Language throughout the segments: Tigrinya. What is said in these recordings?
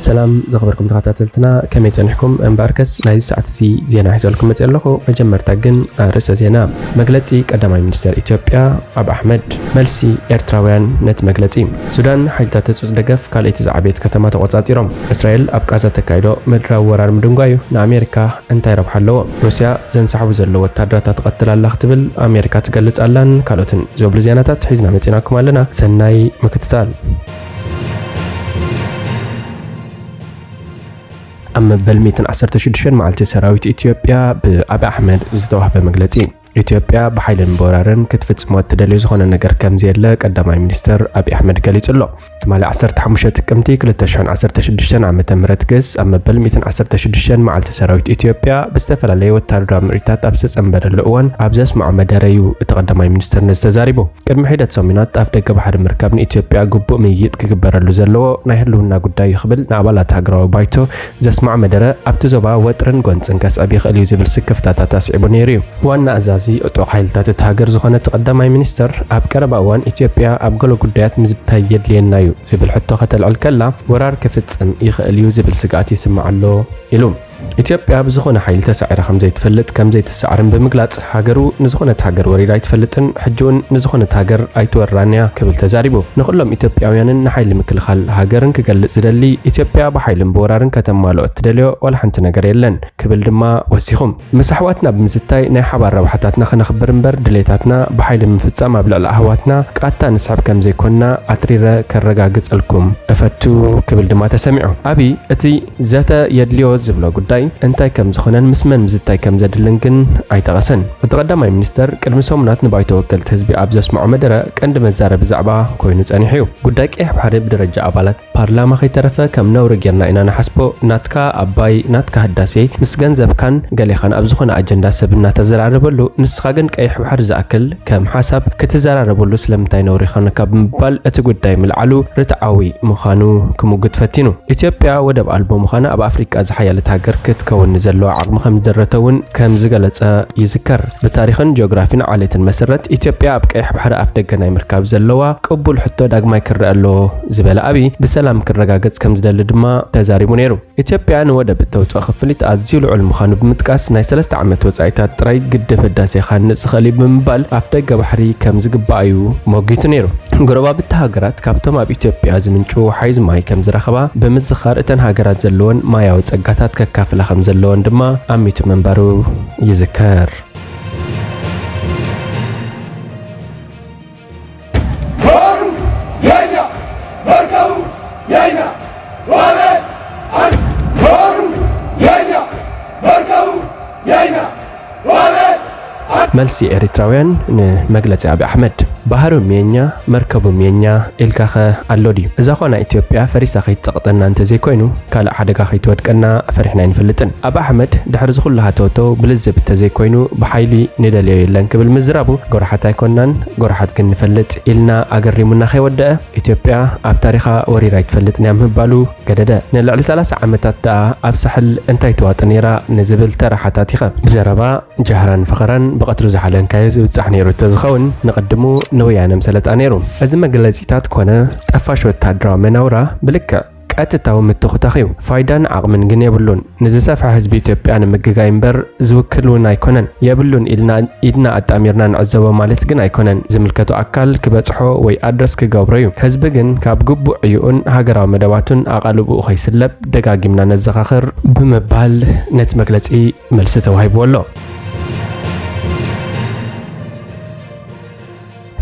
ሰላም ዝኸበርኩም ተኸታተልትና፣ ከመይ ጸኒሕኩም? እምበኣርከስ ናይዚ ሰዓት እዚ ዜና ሒዘልኩም መጽእ ኣለኹ። መጀመርታ ግን ኣርእስተ ዜና። መግለጺ ቀዳማይ ሚኒስተር ኢትዮጵያ ኣብ ኣሕመድ። መልሲ ኤርትራውያን ነቲ መግለጺ። ሱዳን፣ ሓይልታት ህጹጽ ደገፍ ካልኣይቲ ዝዓበየት ከተማ ተቖጻጺሮም። እስራኤል ኣብ ቃዛ ተካይዶ ምድራዊ ወራር ምድንጓዩ ንኣሜሪካ እንታይ ረብሓ ኣለዎ? ሩስያ ዘንሳሕቡ ዘሎ ወታደራታ ትቐትል ኣላ ክትብል ኣሜሪካ ትገልጽ ኣላን ካልኦትን ዝብሉ ዜናታት ሒዝና መጺናኩም ኣለና። ሰናይ ምክትታል። ኣብ መበል ሚእትን ዓሰርተ ሽዱሽተን መዓልቲ ሰራዊት ኢትዮጵያ ብኣብይ ኣሕመድ ዝተዋህበ መግለጺ። ኢትዮጵያ ብሓይልን ብወራርን ክትፍጽሞ እትደልዮ ዝኾነ ነገር ከም ዘየለ ቀዳማይ ሚኒስተር ኣብይ ኣሕመድ ገሊጹ ኣሎ። ትማሊ ዓሰርተ ሓሙሽተ ጥቅምቲ ክልተ ሽሕን ዓሰርተ ሽዱሽተን ዓመተ ምህረት ግስ ኣብ መበል ሚእትን ዓሰርተ ሽዱሽተን መዓልቲ ሰራዊት ኢትዮጵያ ብዝተፈላለየ ወታደራዊ ምርኢታት ኣብ ዝተጸንበረሉ እዋን ኣብ ዘስምዖ መደረ እዩ እቲ ቀዳማይ ሚኒስተር ነዚ ተዛሪቡ። ቅድሚ ሒደት ሰሙናት ኣፍ ደገ ባሕሪ ምርካብ ንኢትዮጵያ ግቡእ ምይይጥ ክግበረሉ ዘለዎ ናይ ህልውና ጉዳይ እዩ ክብል ንኣባላት ሃገራዊ ባይቶ ዘስምዖ መደረ ኣብቲ ዞባ ወጥርን ጎንጽን ከስዕብ ይኽእል እዩ ዝብል ስክፍታታት ኣስዒቡ ነይሩ እዩ። ዋና ኣዛዚ ዕጡቕ ሓይልታት እታ ሃገር ዝኾነ እቲ ቀዳማይ ሚኒስተር ኣብ ቀረባ እዋን ኢትዮጵያ ኣብ ገለ ጉዳያት ምዝታይ የድልየና እዩ ዝብል ሕቶ ከተልዕል ከላ ወራር ክፍጽም ይኽእል እዩ ዝብል ስግኣት ይስማዕ ኣሎ ኢሉ። ኢትዮጵያ ብዝኾነ ሓይሊ ተሳዒራ ከም ዘይትፈልጥ ከም ዘይትሰዓርን ብምግላጽ ሃገሩ ንዝኾነት ሃገር ወሪራ ኣይትፈልጥን፣ ሕጂ እውን ንዝኾነት ሃገር ኣይትወርራን እያ ክብል ተዛሪቡ። ንኹሎም ኢትዮጵያውያንን ንሓይሊ ምክልኻል ሃገርን ክገልጽ ዝደሊ ኢትዮጵያ ብሓይልን ብወራርን ከተማልኦ እትደልዮ ዋላ ሓንቲ ነገር የለን ክብል ድማ ወሲኹ። ምስ ኣሕዋትና ብምዝታይ ናይ ሓባር ረብሓታትና ክነኽብር እምበር ድሌታትና ብሓይሊ ምፍጻም ኣብ ልዕሊ ኣሕዋትና ቃታ ንስሕብ ከም ዘይኮንና ኣትሪረ ከረጋግጸልኩም እፈቱ ክብል ድማ ተሰሚዑ። ኣብይ እቲ ዘተ የድልዮ ዝብሎ ጉዳይ እንታይ ከም ዝኾነን ምስ መን ምዝታይ ከም ዘድልን ግን ኣይጠቐሰን። እቲ ቀዳማይ ሚኒስተር ቅድሚ ሰሙናት ንባይቶ ወከልቲ ህዝቢ ኣብ ዘስምዖ መደረ ቀንዲ መዛረቢ ዛዕባ ኮይኑ ጸኒሑ እዩ። ጉዳይ ቀይሕ ባሕሪ ብደረጃ ኣባላት ፓርላማ ከይተረፈ ከም ነውሪ ጌርና ኢና ንሓስቦ። ናትካ ኣባይ፣ ናትካ ህዳሴ ምስ ገንዘብካን ገሌኻን ኣብ ዝኾነ ኣጀንዳ ሰብ እናተዘራረበሉ፣ ንስኻ ግን ቀይሕ ባሕሪ ዝኣክል ከም ሓሳብ ክትዘራረበሉ ስለምንታይ ነውሪ ይኾነካ ብምባል እቲ ጉዳይ ምልዓሉ ርትዓዊ ምዃኑ ክምጉት ፈቲኑ። ኢትዮጵያ ወደብ ኣልቦ ምዃና ኣብ ኣፍሪቃ ዝሓየለት ሃገር ክትከውን ንዘለዋ ዓቕሚ ከም ዝደረተ እውን ከም ዝገለጸ ይዝከር። ብታሪኽን ጂኦግራፊን ዓሌትን መሰረት ኢትዮጵያ ኣብ ቀይሕ ባሕሪ ኣፍ ደገ ናይ ምርካብ ዘለዋ ቅቡል ሕቶ ዳግማይ ክረአ ኣለዎ ዝበለ ኣብይ፣ ብሰላም ክረጋገጽ ከም ዝደሊ ድማ ተዛሪቡ ነይሩ። ኢትዮጵያ ንወደብ እተውጽኦ ክፍሊት ኣዝዩ ልዑል ምዃኑ ብምጥቃስ፣ ናይ ሰለስተ ዓመት ወጻኢታት ጥራይ ግድብ ህዳሴ ክሃንጽ ይኽእል እዩ ብምባል ኣፍ ደገ ባሕሪ ከም ዝግባእ እዩ ሞጊቱ ነይሩ። ጎረባብቲ ሃገራት ካብቶም ኣብ ኢትዮጵያ ዝምንጩ ሓይዝ ማይ ከም ዝረኸባ ብምዝኻር፣ እተን ሃገራት ዘለወን ማያዊ ጸጋታት ከካፍላ ከም ዘለወን ድማ ኣሚቱ ምንባሩ ይዝከር። ባህሩ የኛ፣ መርከቡ የኛ፣ ዋለ አንድ። ባህሩ የኛ፣ መርከቡ የኛ፣ ዋለ አንድ። መልሲ ኤሪትራውያን ንመግለጺ ኣብይ ኣሕመድ። ባህሩም የኛ፣ መርከቡም የኛ ኢልካኸ ኣሎ ድዩ? እዛ ኾና ኢትዮጵያ ፈሪሳ ከይትጸቕጠና እንተዘይኮይኑ፣ ካልእ ሓደጋ ከይትወድቀና ፈሪሕና ኣይንፈልጥን። ኣብይ ኣሕመድ ድሕሪ እዚ ኩሉ ሃተውተው ብልዝብ እንተዘይኮይኑ ብሓይሊ ንደልዮ የለን ክብል ምዝራቡ፣ ጎራሓት ኣይኮናን፣ ጎራሓት ግን ንፈልጥ ኢልና ኣገሪሙና ከይወደአ፣ ኢትዮጵያ ኣብ ታሪኻ ወሪራ ኣይትፈልጥን እያ ምህባሉ ገደደ። ንልዕሊ ሰላሳ ዓመታት ደኣ ኣብ ሳሕል እንታይ ትዋጥ ነይራ ንዝብል ተራ ሓታቲኸ። ብዘረባ ጃህራን ፈኸራን ብቐትሩ ዝሓለንካዮ ዝብጻሕ ነይሩ እንተዝኸውን፣ ንቐድሙ ንወያነ ምሰለጣ ነይሩ። እዚ መግለጺታት ኮነ ጠፋሽ ወተሃደራዊ መናውራ ብልክዕ ቀጥታዊ ምትኹታኽ እዩ። ፋይዳን ዓቕምን ግን የብሉን። ንዝሰፍሐ ህዝቢ ኢትዮጵያ ንምግጋይ እምበር ዝውክል እውን ኣይኮነን። የብሉን ኢልና ኢድና ኣጣሚርና ንዕዘቦ ማለት ግን ኣይኮነን። ዝምልከቶ ኣካል ክበጽሖ ወይ ኣድረስ ክገብሮ እዩ። ህዝቢ ግን ካብ ግቡእ ዕዩኡን ሃገራዊ መደባቱን ኣቓልቦኡ ከይስለብ ደጋጊምና ነዘኻኽር ብምባል ነቲ መግለጺ መልሲ ተዋሂብዎ ኣሎ።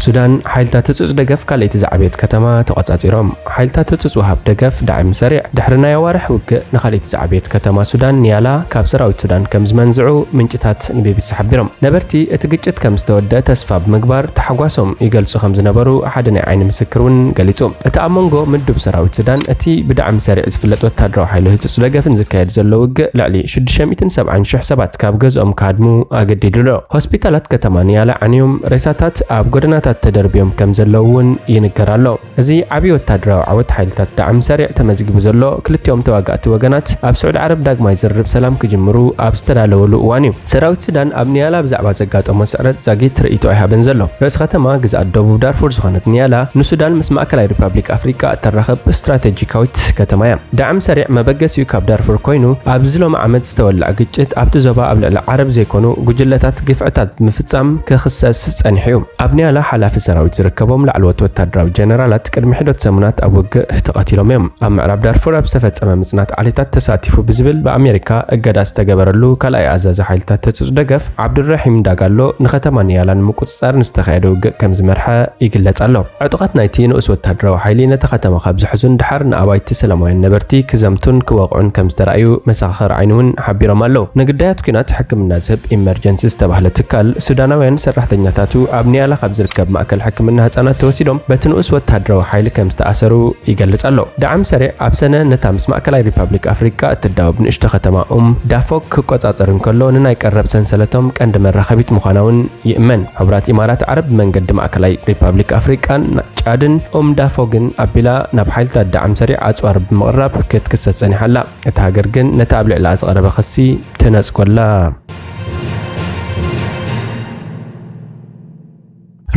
ሱዳን፣ ሓይልታት ህጹጽ ደገፍ ካልኣይቲ ዝዓበየት ከተማ ተቖጻጺሮም። ሓይልታት ህጹጽ ወሃብ ደገፍ ዳዕም ሰሪዕ ድሕሪ ናይ ኣዋርሕ ውግእ ንኻልኣይቲ ዝዓበየት ከተማ ሱዳን ኒያላ ካብ ሰራዊት ሱዳን ከም ዝመንዝዑ ምንጭታት ንቢቢሲ ሓቢሮም። ነበርቲ እቲ ግጭት ከም ዝተወደአ ተስፋ ብምግባር ታሕጓሶም ይገልጹ ከም ዝነበሩ ሓደ ናይ ዓይኒ ምስክር እውን ገሊጹ። እቲ ኣብ መንጎ ምዱብ ሰራዊት ሱዳን እቲ ብዳዕም ሰሪዕ ዝፍለጥ ወታደራዊ ሓይሊ ህጹጽ ደገፍን ዝካየድ ዘሎ ውግእ ልዕሊ ሽዱሽተ ሚእትን ሰብዓን ሽሕ ሰባት ካብ ገዝኦም ክሃድሙ ኣገዲዱ ኣሎ። ሆስፒታላት ከተማ ኒያላ ዓንዮም፣ ሬሳታት ኣብ ጎደናታት ተደርብዮም ከም ዘለዉ እውን ይንገር ኣሎ። እዚ ዓብዪ ወታደራዊ ዓወት ሓይልታት ዳዕም ሰሪዕ ተመዝጊቡ ዘሎ፣ ክልቲኦም ተዋጋእቲ ወገናት ኣብ ስዑድ ዓረብ ዳግማይ ዝርርብ ሰላም ክጅምሩ ኣብ ዝተዳለወሉ እዋን እዩ። ሰራዊት ሱዳን ኣብ ኒያላ ብዛዕባ ዘጋጠሞ ስዕረት ዛጊት ርእይቶ ኣይሃበን ዘሎ። ርእሲ ከተማ ግዝኣት ደቡብ ዳርፉር ዝኾነት ኒያላ ንሱዳን ምስ ማእከላይ ሪፓብሊክ ኣፍሪቃ እተራኽብ ስትራቴጂካዊት ከተማ እያ። ዳዕም ሰሪዕ መበገሲኡ ካብ ዳርፉር ኮይኑ፣ ኣብዚ ሎሚ ዓመት ዝተወልዐ ግጭት ኣብቲ ዞባ ኣብ ልዕሊ ዓረብ ዘይኮኑ ጉጅለታት ግፍዕታት ምፍጻም ክኽሰስ ጸኒሑ እዩ። ኣብ ኒያላ ሓላፊ ሰራዊት ዝርከቦም ላዕለዎት ወታደራዊ ጀነራላት ቅድሚ ሒደት ሰሙናት ኣብ ውግእ ተቐቲሎም እዮም። ኣብ ምዕራብ ዳርፉር ኣብ ዝተፈጸመ ምጽናት ዓሌታት ተሳቲፉ ብዝብል ብኣሜሪካ እገዳ ዝተገበረሉ ካልኣይ ኣዛዚ ሓይልታት ህጹጽ ደገፍ ዓብዱራሒም ዳጋሎ ንከተማ ኒያላ ንምቁጽጻር ንዝተኻየደ ውግእ ከም ዝመርሐ ይግለጽ ኣሎ። ዕጡቓት ናይቲ ንኡስ ወታደራዊ ሓይሊ ነታ ከተማ ካብ ዝሕዙን ደሓር ንኣባይቲ ሰላማውያን ነበርቲ ክዘምቱን ክወቕዑን ከም ዝተራእዩ መሰኻኽር ዓይኒ እውን ሓቢሮም ኣለዉ። ንግዳያት ኲናት ሕክምና ዝህብ ኢመርጀንሲ ዝተባህለ ትካል፣ ሱዳናውያን ሰራሕተኛታቱ ኣብ ኒያላ ካብ ዝርከብ ማእከል ሕክምና ህጻናት ተወሲዶም በቲ ንኡስ ወታደራዊ ሓይሊ ከም ዝተኣሰሩ ይገልጽ ኣሎ። ዳዕም ሰሪዕ ኣብ ሰነ ነታ ምስ ማእከላይ ሪፓብሊክ ኣፍሪቃ እትዳወብ ንእሽቶ ከተማ ኡም ዳፎግ ክቆጻጸር እንከሎ፣ ንናይ ቀረብ ሰንሰለቶም ቀንዲ መራኸቢት ምዃና እውን ይእመን። ሕቡራት ኢማራት ዓረብ ብመንገዲ ማእከላይ ሪፓብሊክ ኣፍሪቃን ጫድን ኡም ዳፎግን ኣቢላ ናብ ሓይልታት ዳዕም ሰሪዕ ኣጽዋር ብምቕራብ ክትክሰስ ጸኒሓ ኣላ። እታ ሃገር ግን ነቲ ኣብ ልዕሊኣ ዝቐረበ ክሲ ተነጽጎ ኣላ።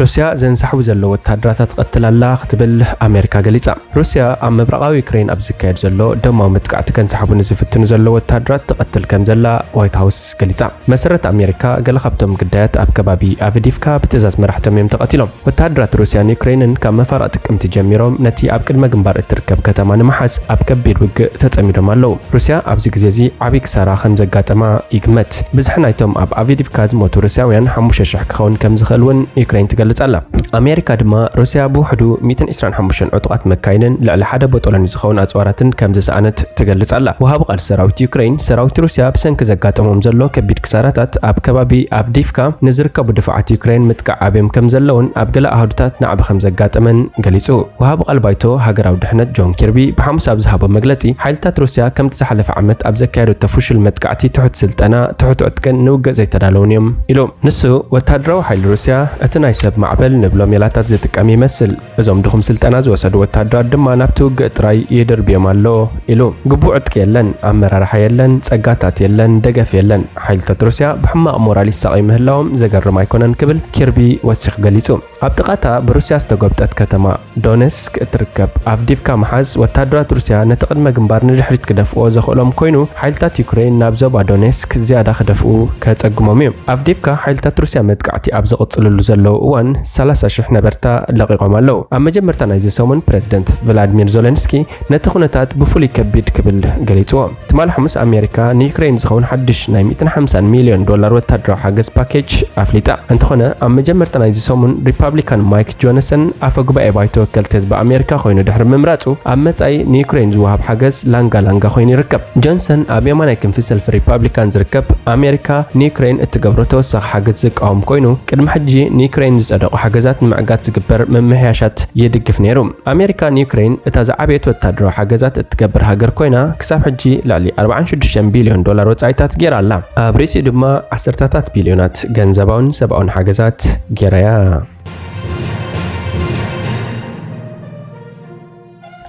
ሩስያ ዘንሳሕቡ ዘለዉ ወተሃደራታ ትቐትል ኣላ ክትብል ኣሜሪካ ገሊጻ። ሩስያ ኣብ ምብራቓዊ ዩክሬን ኣብ ዝካየድ ዘሎ ደማዊ መጥቃዕቲ ከንሳሕቡ ንዝፍትኑ ዘለዉ ወተሃደራት ትቐትል ከም ዘላ ዋይት ሃውስ ገሊጻ። መሰረት ኣሜሪካ፣ ገለ ካብቶም ግዳያት ኣብ ከባቢ ኣቭዲፍካ ብትእዛዝ መራሕቶም እዮም ተቐቲሎም። ወተሃደራት ሩስያን ዩክሬንን ካብ መፋርቕ ጥቅምቲ ጀሚሮም ነቲ ኣብ ቅድመ ግንባር እትርከብ ከተማ ንምሓዝ ኣብ ከቢድ ውግእ ተጸሚዶም ኣለዉ። ሩስያ ኣብዚ ግዜ እዚ ዓቢ ክሳራ ከም ዘጋጠማ ይግመት። ብዝሒ ናይቶም ኣብ ኣቭዲፍካ ዝሞቱ ሩስያውያን ሓሙሽተ ሽሕ ክኸውን ከም ዝኽእል እውን ዩክሬን ትገልጽ ኣላ። ኣሜሪካ ድማ ሩስያ ብውሕዱ ሚእትን ዕስራን ሓሙሽተን ዕጡቓት መካይንን ልዕሊ ሓደ ቦጦሎኒ ዝኸውን ኣጽዋራትን ከም ዝሰኣነት ትገልጽ ኣላ። ወሃቢ ቃል ሰራዊት ዩክሬን፣ ሰራዊት ሩስያ ብሰንኪ ዘጋጠሞም ዘሎ ከቢድ ክሳራታት ኣብ ከባቢ ኣቭዲፍካ ንዝርከቡ ድፋዓት ዩክሬን ምጥቃዕ ኣብዮም ከም ዘለውን ኣብ ገለ ኣሃዱታት ናዕቢ ከም ዘጋጠመን ገሊጹ። ወሃቢ ቃል ባይቶ ሃገራዊ ድሕነት ጆን ኪርቢ ብሓሙስ ኣብ ዝሃቦ መግለጺ፣ ሓይልታት ሩስያ ከምቲ ዝሓለፈ ዓመት ኣብ ዘካየደቶ ፍሹል መጥቃዕቲ ትሑት ስልጠና፣ ትሑት ዕጥቅን ንውግእ ዘይተዳለዉን እዮም ኢሉ። ንሱ፣ ወተሃደራዊ ሓይሊ ሩስያ እቲ ናይ ሰብ ማዕበል ንብሎ ሜላታት ዝጥቀም ይመስል። እዞም ድኹም ስልጠና ዝወሰዱ ወተሃደራት ድማ ናብቲ ውግእ ጥራይ ይድርብዮም ኣሎ ኢሉ። ግቡእ ዕጥቂ የለን፣ ኣመራርሓ የለን፣ ጸጋታት የለን፣ ደገፍ የለን። ሓይልታት ሩስያ ብሕማቕ ሞራል ይሳቐዩ ምህላዎም ዘገርም ኣይኮነን ክብል ኪርቢ ወሲኹ ገሊጹ። ኣብ ጥቓታ ብሩስያ ዝተጎብጠት ከተማ ዶነስክ እትርከብ ኣቭዲፍካ ምሓዝ፣ ወተሃደራት ሩስያ ነቲ ቅድመ ግንባር ንድሕሪት ክደፍእዎ ዘኽእሎም ኮይኑ፣ ሓይልታት ዩክሬን ናብ ዞባ ዶኔስክ ዝያዳ ክደፍኡ ከጸግሞም እዩ። ኣቭዲፍካ ሓይልታት ሩስያ መጥቃዕቲ ኣብ ዝቕጽልሉ ዘለዉ እዋን፣ ሰላሳ ሽሕ ነበርታ ለቒቖም ኣለዉ። ኣብ መጀመርታ ናይዚ ሰሙን፣ ፕረዚደንት ቭላድሚር ዞለንስኪ ነቲ ኩነታት ብፍሉይ ከቢድ ክብል ገሊጽዎ። ትማሊ ሓሙስ፣ ኣሜሪካ ንዩክሬን ዝኸውን ሓድሽ ናይ ሚእትን ሓምሳን ሚልዮን ዶላር ወታደራዊ ሓገዝ ፓኬጅ ኣፍሊጣ። እንተኾነ፣ ኣብ መጀመርታ ናይዚ ሰሙን፣ ሪፓብሊካን ማይክ ጆንሰን ኣፈ ጉባኤ ባይቶ ወከልቲ ህዝቢ ኣሜሪካ ኮይኑ ድሕሪ ምምራጹ፣ ኣብ መጻኢ ንዩክሬን ዝወሃብ ሓገዝ ላንጋ ላንጋ ኮይኑ ይርከብ። ጆንሰን ኣብ የማናይ ክንፊ ሰልፊ ሪፓብሊካን ዝርከብ፣ ኣሜሪካ ንዩክሬን እትገብሮ ተወሳኺ ሓገዝ ዝቃወም ኮይኑ፣ ቅድሚ ሕጂ ንዩክሬን ዝጸደቑ ሓገዛት ንምዕጋት ዝግበር ምምሕያሻት ይድግፍ ነይሩ። ኣሜሪካ ንዩክሬን እታ ዝዓበየት ወታደራዊ ሓገዛት እትገብር ሃገር ኮይና፣ ክሳብ ሕጂ ልዕሊ ኣርባዓን ሽዱሽተን ቢልዮን ዶላር ወጻኢታት ገይራ ኣላ። ኣብ ርእሲኡ ድማ ዓሰርታታት ቢልዮናት ገንዘባውን ሰብኣውን ሓገዛት ገይራ እያ።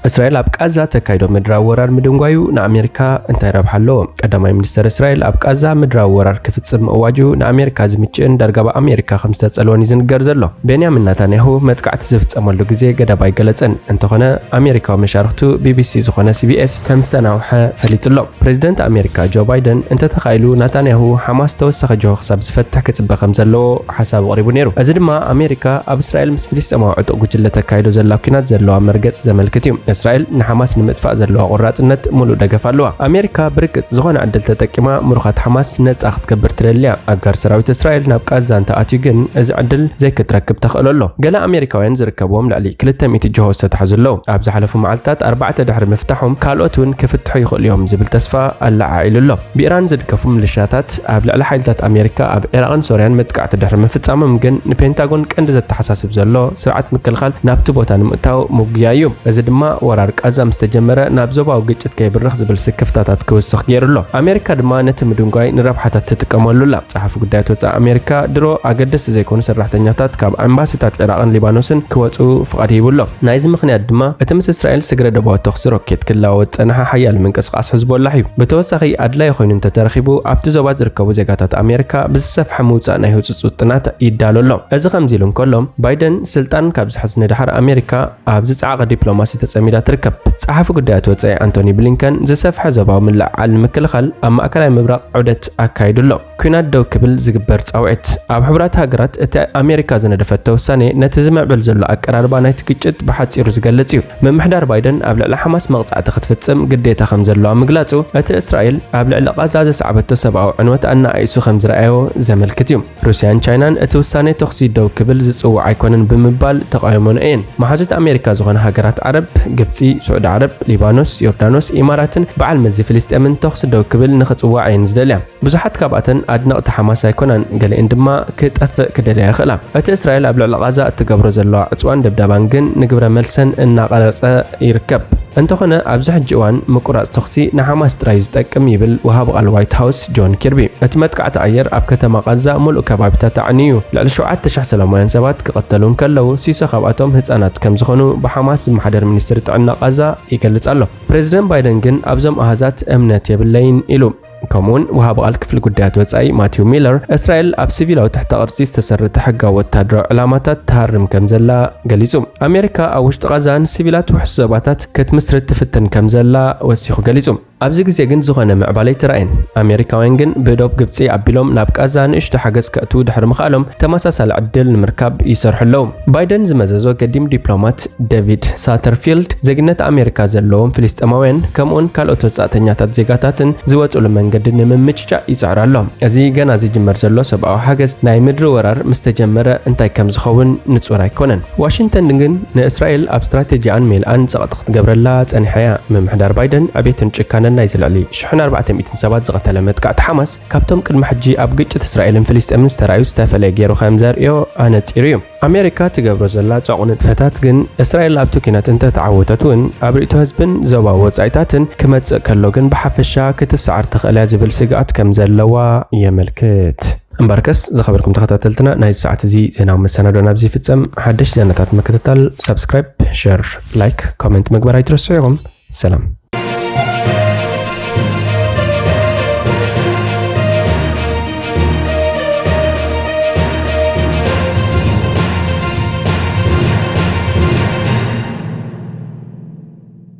እስራኤል ኣብ ቃዛ ተካይዶ ምድራዊ ወራር ምድንጓዩ ንኣሜሪካ እንታይ ረብሓ ኣለዎ? ቀዳማይ ሚኒስተር እስራኤል ኣብ ቃዛ ምድራዊ ወራር ክፍጽም ምእዋጁ ንኣሜሪካ ዝምችእን ዳርጋ ብኣሜሪካ ከም ዝተጸልወን እዩ ዝንገር ዘሎ። ቤንያሚን ናታንያሁ መጥቃዕቲ ዝፍጸመሉ ግዜ ገደብ ኣይገለጸን። እንተኾነ፣ ኣሜሪካዊ መሻርኽቱ ቢቢሲ ዝኾነ ሲቢኤስ ከም ዝተናውሐ ፈሊጡ ኣሎ። ፕሬዚደንት ኣሜሪካ ጆ ባይደን፣ እንተተኻኢሉ ናታንያሁ ሓማስ ተወሳኺ ጅሆ ክሳብ ዝፈትሕ ክጽበ ከም ዘለዎ ሓሳብ ኣቕሪቡ ነይሩ። እዚ ድማ ኣሜሪካ ኣብ እስራኤል ምስ ፍልስጤማዊ ዕጡቕ ጉጅለ ተካይዶ ዘላ ኲናት ዘለዋ መርገጺ ዘመልክት እዩ። እስራኤል ንሓማስ ንምጥፋእ ዘለዋ ቆራጽነት ምሉእ ደገፍ ኣለዋ። ኣሜሪካ ብርግጽ ዝኾነ ዕድል ተጠቂማ ምሩኻት ሓማስ ነጻ ክትገብር ትደሊ እያ። ኣጋር ሰራዊት እስራኤል ናብ ቃዛ እንተኣትዩ ግን እዚ ዕድል ዘይክትረክብ ተኽእሎ ኣሎ። ገለ ኣሜሪካውያን ዝርከብዎም ልዕሊ ክልተ ሚእቲ ጅሆ ዝተታሕዙ ኣለዉ። ኣብ ዝሓለፉ መዓልታት ኣርባዕተ ድሕሪ ምፍታሖም ካልኦት እውን ክፍትሑ ይኽእሉ እዮም ዝብል ተስፋ ኣለዓዒሉ ኣሎ። ብኢራን ዝድገፉ ምልሻታት ኣብ ልዕሊ ሓይልታት ኣሜሪካ ኣብ ዒራቕን ሶርያን መጥቃዕቲ ድሕሪ ምፍጻሞም ግን ንፔንታጎን ቀንዲ ዘተሓሳስብ ዘሎ ስርዓት ምክልኻል ናብቲ ቦታ ንምእታው ምጉያ እዩ። እዚ ድማ ወራር ቃዛ ምስ ተጀመረ ናብ ዞባዊ ግጭት ከይብርኽ ዝብል ስክፍታታት ክውስኽ ገይሩ ኣሎ። ኣሜሪካ ድማ ነቲ ምድንጓይ ንረብሓታት ትጥቀመሉ ኣላ። ጸሓፊ ጉዳያት ወጻኢ ኣሜሪካ ድሮ ኣገደስቲ ዘይኮኑ ሰራሕተኛታት ካብ ኤምባሲታት ዒራቕን ሊባኖስን ክወጹ ፍቓድ ሂቡ ኣሎ። ናይዚ ምኽንያት ድማ እቲ ምስ እስራኤል ስግረ ደባዊ ተኹሲ ሮኬት ክለዋወጥ ጸንሓ ሓያል ምንቅስቓስ ሕዝቦላህ እዩ። ብተወሳኺ ኣድላዪ ኮይኑ እንተተረኺቡ ኣብቲ ዞባ ዝርከቡ ዜጋታት ኣሜሪካ ብዝሰፍሐ ምውጻእ ናይ ህጹጽ ውጥናት ይዳሎ ኣሎ። እዚ ከምዚ ኢሉ እንከሎ ባይደን ስልጣን ካብ ዝሕዝ ንድሓር ኣሜሪካ ኣብ ዝጸዓቐ ዲፕሎማሲ ተጸሚዳ ትርከብ። ጸሓፊ ጉዳያት ወጻኢ ኣንቶኒ ብሊንከን ዝሰፍሐ ዞባዊ ምልዕዓል ንምክልኻል ኣብ ማእከላይ ምብራቕ ዑደት ኣካይዱ ኣሎ። ኲናት ደው ክብል ዝግበር ጻውዒት። ኣብ ሕቡራት ሃገራት እቲ ኣሜሪካ ዝነደፈቶ ውሳኔ ነቲ ዝምዕብል ዘሎ ኣቀራርባ ናይቲ ግጭት ብሓጺሩ ዝገልጽ እዩ። ምምሕዳር ባይደን ኣብ ልዕሊ ሓማስ መቕጻዕቲ ክትፍጽም ግዴታ ከም ዘለዋ ምግላጹ፣ እቲ እስራኤል ኣብ ልዕሊ ቃዛ ዘስዓበቶ ሰብኣዊ ዕንወት ኣነኣኢሱ ከም ዝረኣዮ ዘመልክት እዩ። ሩስያን ቻይናን እቲ ውሳኔ ተኹሲ ደው ክብል ዝጽውዕ ኣይኮነን ብምባል ተቓይሞን እየን። መሓዙት ኣሜሪካ ዝኾነ ሃገራት ዓረብ፣ ግብጺ፣ ስዑዲ ዓረብ፣ ሊባኖስ፣ ዮርዳኖስ፣ ኢማራትን በዓል መዚ ፍልስጤምን ተኹሲ ደው ክብል ንኽጽዋዕ እየን ዝደልያ። ብዙሓት ካብኣተን ኣድነቕቲ ሓማስ ኣይኮናን፣ ገሊአን ድማ ክጠፍእ ክደልያ ይኽእላ። እቲ እስራኤል ኣብ ልዕሊ ቃዛ እትገብሮ ዘለዋ ዕጽዋን ደብዳባን ግን ንግብረ መልሰን እናቐረጸ ይርከብ። እንተኾነ ኣብዚ ሕጂ እዋን ምቁራጽ ተኹሲ ንሓማስ ጥራይ ዝጠቅም ይብል ወሃቢ ቃል ዋይት ሃውስ ጆን ኪርቢ። እቲ መጥቃዕቲ ኣየር ኣብ ከተማ ቃዛ ሙሉእ ከባቢታት ኣዕንዩ እዩ። ልዕሊ ሸውዓተ ሽሕ ሰላማውያን ሰባት ክቐተሉ እንከለዉ፣ ሲሶ ካብኣቶም ህጻናት ከም ዝኾኑ ብሓማስ ዝመሓደር ሚኒስትሪ ጥዕና ቃዛ ይገልጽ ኣሎ። ፕሬዚደንት ባይደን ግን ኣብዞም ኣሃዛት እምነት የብለይን ኢሉ። ከምኡውን ወሃቢ ቃል ክፍሊ ጉዳያት ወጻኢ ማቲው ሚለር፣ እስራኤል ኣብ ሲቪላዊ ትሕተ ቅርጺ ዝተሰርተ ሕጋዊ ወታደራዊ ዕላማታት ትሃርም ከም ዘላ ገሊጹ። ኣሜሪካ ኣብ ውሽጢ ቃዛ ንሲቪላት ውሑስ ዞባታት ክትምስርት ትፍትን ከም ዘላ ወሲኹ ገሊጹ። ኣብዚ ግዜ ግን ዝኾነ ምዕባለ ኣይተራእየን። ኣሜሪካውያን ግን ብዶብ ግብጺ ኣቢሎም ናብ ቃዛ ንእሽቶ ሓገዝ ከእትዉ ድሕሪ ምኽኣሎም ተመሳሳሊ ዕድል ንምርካብ ይሰርሑ ኣለዉ። ባይደን ዝመዘዞ ገዲም ዲፕሎማት ዴቪድ ሳተርፊልድ ዜግነት ኣሜሪካ ዘለዎም ፍልስጤማውያን ከምኡውን ካልኦት ወጻእተኛታት ዜጋታትን ዝወጽኡሉ መንገዲ ንምምችቻእ ይጽዕር ኣሎ። እዚ ገና ዝጅመር ዘሎ ሰብኣዊ ሓገዝ ናይ ምድሪ ወራር ምስ ተጀመረ እንታይ ከም ዝኸውን ንጹር ኣይኮነን። ዋሽንግተን ግን ንእስራኤል ኣብ ስትራቴጂኣን ሜልኣን ጸቕጢ ክትገብረላ ጸኒሓ እያ። ምምሕዳር ባይደን ዕቤትን ጭካነን ናይዚ ልዕሊ ሽሕን ኣርባዕተ ሚእትን ሰባት ዝቐተለ መጥቃዕቲ ሓማስ ካብቶም ቅድሚ ሕጂ ኣብ ግጭት እስራኤልን ፍልስጤምን ዝተራእዩ ዝተፈለየ ገይሩ ከም ዘርእዮ ኣነጺሩ እዩ። ኣሜሪካ ትገብሮ ዘላ ጻዕቂ ንጥፈታት ግን እስራኤል ኣብቲ ኲናት እንተተዓወተት እውን ኣብ ርእይቶ ህዝብን ዞባዊ ወጻኢታትን ክመጽእ ከሎ ግን ብሓፈሻ ክትስዓር ትኽእል እያ ዝብል ስግኣት ከም ዘለዋ የመልክት። እምበርከስ ዝኸበርኩም ተኸታተልትና ናይዚ ሰዓት እዚ ዜናዊ መሰናዶ ናብዚ ይፍጸም። ሓደሽ ዜናታት ምክትታል ሳብስክራይብ፣ ሸር፣ ላይክ፣ ኮመንት ምግባር ኣይትረስዑ ኢኹም። ሰላም።